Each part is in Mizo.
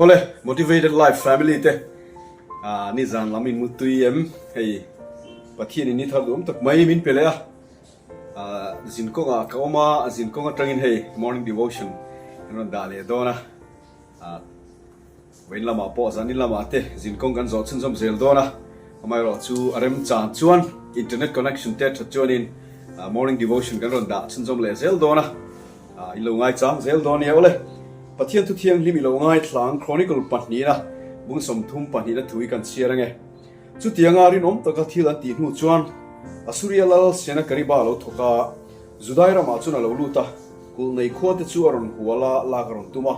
Awle, Motivated Life family te nizan lam in mutui em hei Pathian in ni thar duhawm tak mai min pe leh a, zinkawngah ka awm a, zinkawng atangin hei morning devotion kan rawn dah leh dawn a. Vawiin lamah pawh zanin lamah te zinkawng kan zawh chhunzawm zel dawn a, amaherawh chu a remchang chuan internet connection te that chuanin morning devotion kan rawn dah chhunzawm leh zel dawn a, in lo ngaichang zel dawn nia awle. Pathian thu thianghlim i lo ngaithlang Chronicle pahnihna bung 32 na thu hi kan chhiar ange. Chutianga rinawm taka thil an tih hnu chuan Asuria lal Senakeriba a lo thawk a, Judai ramah chuan a lo lut a, kulh nei khuate chu a rawn hual a, lak a rawn tum a.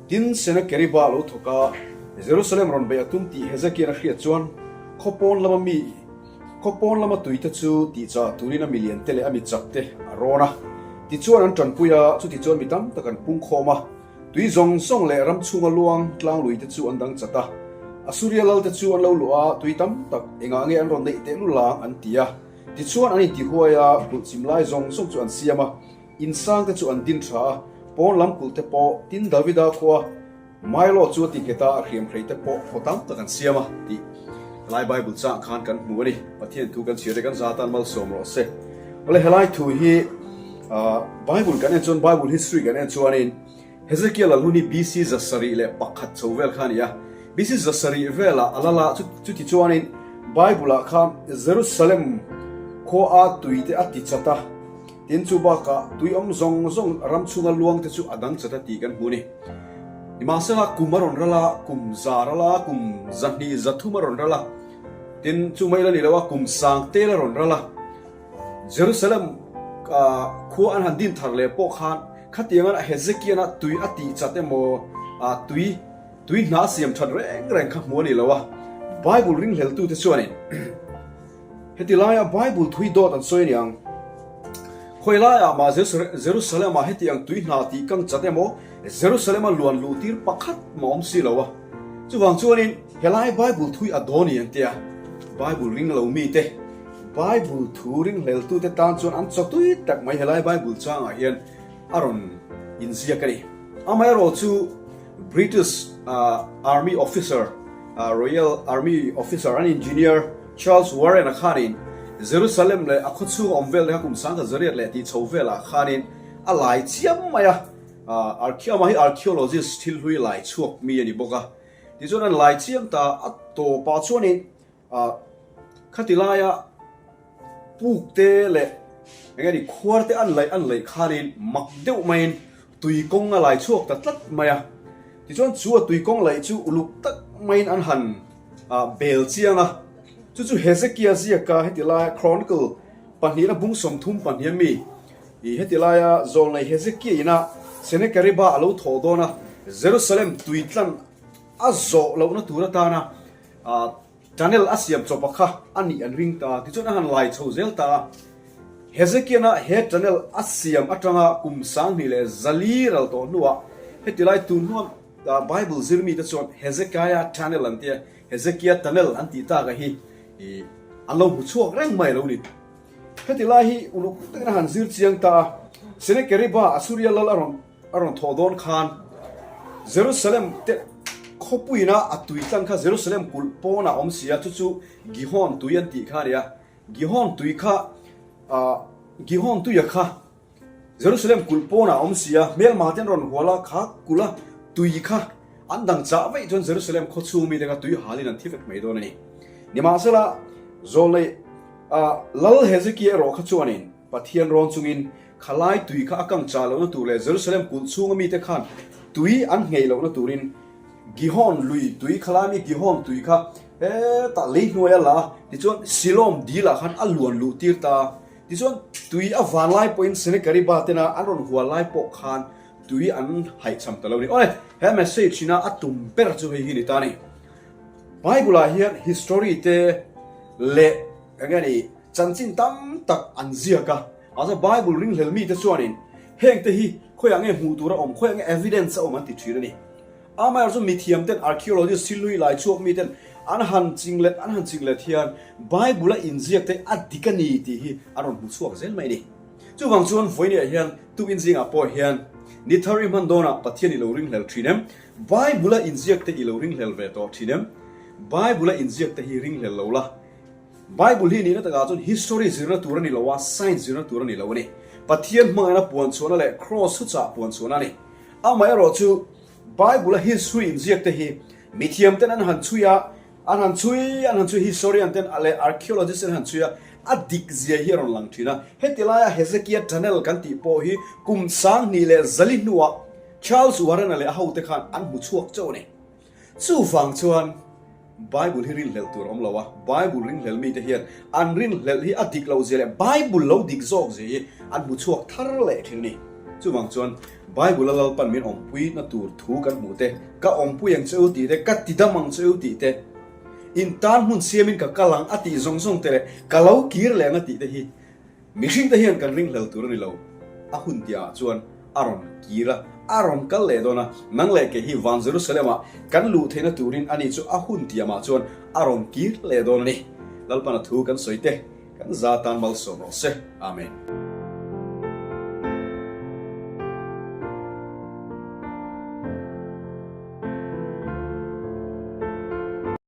Tin, Senakeriba a lo thawk a, Jerusalem rawn beih a tum tih Hezekia'n a hriat chuan khaw pawn lama mi, khaw pawn lama tuite chu tihchah turin a miliante leh a michakte a rawn a. Tichuan an tanpui a, chutichuan mi tam tak an pungkhawm a. Tui zawng zawng leh ram chhunga luang tlangluite chu an dang chat a. Asuria lalte chu an lo luh a, tui tam tak engah nge an rawn neih tehlul ang an ti a. Tichuan an intihuai a, kulh chim lai zawng zawng chu an siam a, in sangte chu an din tha a, pawn lam kulhte pawh tin Davida khua Milo chu a ti nghet a, a hriam hreite pawh khaw tam tak an siam a tih helai Bible changah khan kan hmu a ni. Pathian thu kan chhiar te kan za tan malsawm rawh se. Awle helai thu hi Bible kan en chuan Bible history kan en chuanin Hezekiel a hun hi BC 701 chho vel kha a ni a. BC 700 velah a lal a, chuti chuanin Bible ah khan Jerusalem khua a tui te a ti chat a, tin chu bakah tui awm zawng zawng ram chhunga luang te chu a dang chat a tih kan hmu a ni. Nimahsela kum a rawn ral a, kum za ral a, kum 200 300 a rawn ral a, tin chu mai la ni lo a, kum sang tel a rawn ral a. Jerusalem khua an han din thar leh pawh khan khatianga Hezekiana tui a tih chat emaw tui tui hna siam that reng reng kha hmu a ni lo a. Bible ringhleltute chuanin heti laia Bible thui dawt an sawi aniang, Khawi laiah mah Jerusalem-ah heti ang tui hna tih kang chat emaw Jerusalem-a luan luh tir pakhat mah awm si lo a. Chuvang chuanin helai Bible thui a daw ni an tia Bible ring lo mite Bible thu ringhleltute tan chuan an chawtui tak mai helai Bible changah hian a rawn inziak a ni. Amaherawh chu British Army officer, Royal Army officer an engineer Charles Warren-a khanin Jerusalem leh a khawchhunga awm vel te kha kum 1800 leh tih chho velah khanin a lai chiam mai a. Amah hi archaeologist thil hlui lai chhuak mi a ni bawk a. Tichuan an lai chiam ta a tawpah chuanin Khati laia puk te leh eng emaw khuar te an laih an laih khanin mak deuh maiin tui kawng a lai chhuak ta tlat mai a. Tichuan chu a tui kawng laih chu uluk tak maiin an han bel chiang a. Chu chu Hezekia ziaka heti laia Chronicle pahnihna bung 32 a mi i heti laia zawlnei Hezekia ina Senakeriba a lo thawh dawn a, Jerusalem tui tlan a zawh lohna tur atana Tunnel a siam chawpa kha a nih an ring ta, tichuan a han lai chho zel ta a. Hezekian-a he tunnel a siam atanga kum 2400 ral tawh hnuah heti lai tun hnuah Bible zir mite chuan Hezekiah Tunnel an tia, Hezekia Tunnel an tih taka hi an lo hmu chhuak reng mai lo ni. Heti lai hi uluk takin a han zir chiang ta a, Senakeriba Asuria lal a rawn A rawn thawh dawn khan Jerusalem te khawpuina a tui tlang kha Jerusalem kulh pawnah a awm si a, chu chu Gihon tui an tih kha a ni a. Gihon tui kha ah Gihon tuia kha Jerusalem kulh pawnah a awm si a, hmelma te an rawn hual a, kha kulh a tui kha an dang chah vaih chuan Jerusalem khaw chhung mite kha tui halin an thi vek mai dawn a ni. Nimahsela, Zawlnei ah Lal Hezekia erawh kha chuanin Pathian rawn chungin Khalai tui kha a kang chah lohna tur leh Jerusalem kulh chhunga mite khan tui an nghei lohna turin Gihon lui tui, khalai mi Gihon tui kha hetah lei hnuai a la a, tichuan Siloam dil ah khan a luan luh tir ta a. Tichuan tui a van lai pawhin Senakeriba tena an rawn hual lai pawh khan tui an haihcham ta lo a ni. Awle, he message ina a tum ber chu hei hi ni ta a ni. Bible ah hian history te leh eng nge ni chanchin tam tak an ziak a. Mahse Bible ringhlel mite chuanin heng te hi khawiah nge hmuh tur a awm, khawiah nge evidence a awm an ti thin a ni. Amaherawhchu chu mithiam ten archaeologist silui lai chhuak miten an han chinglet an han chinglet hian Bible a inziak te a dik a ni tih hi an rawn hmu chhuak zel mai a ni. Chuvang chuan vawinia hian tukin zingah pawh hian. Ni thar i hman dawnah Pathian i lo ringhlel thin em? Bible-a inziak te i lo ringhlel ve tawh thin em? Bible-a inziak te hi ringhlel lo la. Bible hi nihna takah chuan history zirna tur a ni lo a, science zirna tur a ni lo a ni. Pathian hmangaihna puan chhuahna leh Kraws thuchah puan chhuahna a ni. Amaherawh chu Bible-a history inziak te hi mithiam ten an han chhui a, an han chhui, an han chhui, historian ten leh archaeologist ten an han chhui a, a dik zia hi a rawn lang thin a. Heti laia Hezekia Tunnel kan tih pawh hi kum 2004 hnuah Charles Warren-a leh a hote khan an hmu chhuak chauh a ni. Chuvang chuan Bible hi rinhlelh tur a awm lo a, Bible ringhlel mite hian an rinhlelh hi a dik loh zia leh Bible lo dik zawk zia hi an hmu chhuak thar leh thin a ni. Chuvang chuan Bible a Lalpan min awmpui na tur thu kan hmuh te, ka awmpui ang che u tih te, ka tidam ang che u tih te, in tan hmun siamin ka kal ang a tih zawng zawng te leh ka lo kir leh ang a tih te hi Mihring te hian kan ringhlel tur a ni lo. A hun tihah chuan a rawn kir a, a rawn kal leh dawn a, nang leh kei hi van Jerusalem-ah kan luh theihna turin ani chu a hun tiamah chuan a rawn kir leh dawn a ni. Lalpana thu kan sawi te, kan za tan malsawm rawh se. Amen.